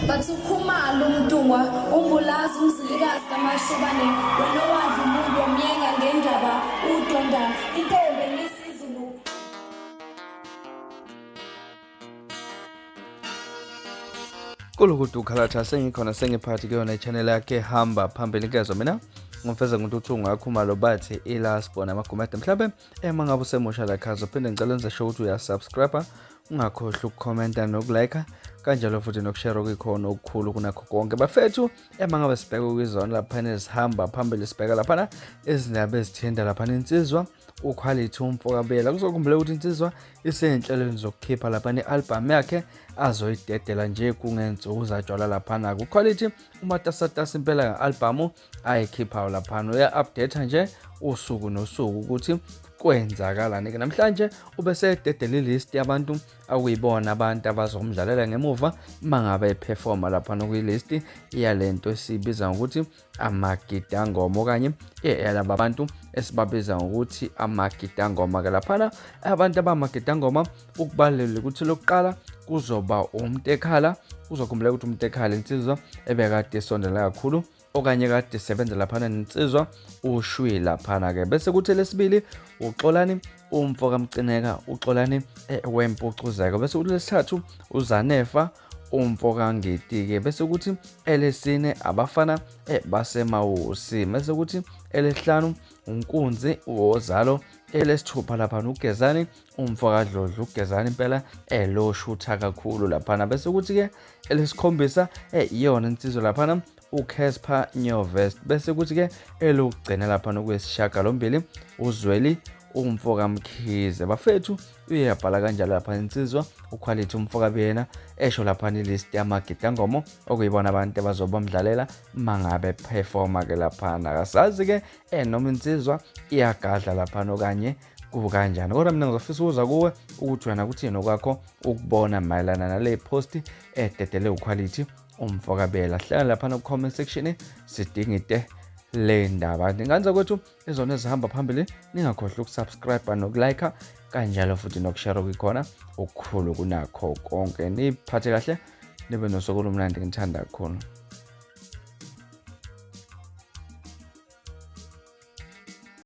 Bathi uKhumalo uMntungwa uMbulazi uMzilikazi kaMashobane wena owadla umuntu wamyenga ngendaba udonda intombi engisizulu. Kulukudu ukhalatha sengikhona sengiphakathi kuyona i-channel yakhe hamba phambili nkezwa mina ngomfeza ngontuthu ngakhumalo bathi ilasbona amagumede mhlawumbe Uma ngabe usemusha la khaya uzophinde ngicela wenze sure ukuthi uyasubscribe, ungakhohlwa ukukhomenta nokulike kanjalo futhi nokushare okuyikhona okukhulu kunakho konke. Bafethu, uma ngabe sibheka kwizona laphana ezihamba phambili sibheka laphana izindaba ezithinta laphana insizwa uQuality umfokabela. Kuzokhumbuleka ukuthi insizwa isey'nhlelweni zokukhipha laphana i-albhamu yakhe azoyidedela nje kungensuku zatshwala laphana kuQuality umatasatasa impela nge-albhamu ayikhiphayo laphana uya-update nje usuku nosuku ukuthi kwenzakalani-ke namhlanje ubesededela ilist yabantu akuyibona abantu abazomdlalela ngemuva uma ngabe ephefoma laphana kuyilist yale nto esiyibiza ngokuthi amagidangoma okanye yalaba bantu esibabiza ngokuthi amagidangoma-ke laphana abantu abamagidangoma ukubalulekile ukuthi lokuqala kuzoba umtekhala uzokhumbula ukuthi umtekhala insizwa ebekade esondela kakhulu okanye kade sebenza laphana nensizwa ushwi laphana-ke bese kuthi lesibili uxolani umfo kamcineka uxolani eh, wempucuzeko bese kuthi lesithathu uzanefa umfo kangidi-ke bese kuthi elesine abafana eh, basemawusi bese kuthi elesihlanu unkunzi wozalo elesithupha laphana ugezani umfo kaDlodlo ugezani impela eloshutha kakhulu laphana bese kuthi-ke elesikhombisa iyona insizwa laphana uCasper Nyovest bese kuthi-ke elokugcina laphana okwesishiyagalombili uZweli umfo kaMkhize bafethu uye yabhala kanjalo lapha insizwa uQuality umfo kaBiyena esho laphana ilist yamagidangomo okuyibona abantu abazobamdlalela mangabe performa ke laphana akasazi ke noma insizwa iyagadla laphana okanye kukanjani kodwa mina ngizofisa ukuza kuwe ukuthi wena kuthini okwakho ukubona mayelana nale post ededele uQuality umfokabela hlala laphana ku-comment section sidingide le ndaba ndinganza kwethu izona ezihamba phambili ningakhohlwa ukusubscribe nokulike kanjalo futhi nokushare okuyikhona okukhulu kunakho konke niphathe kahle nibe nosuku olumnandi ngithanda kakhulu.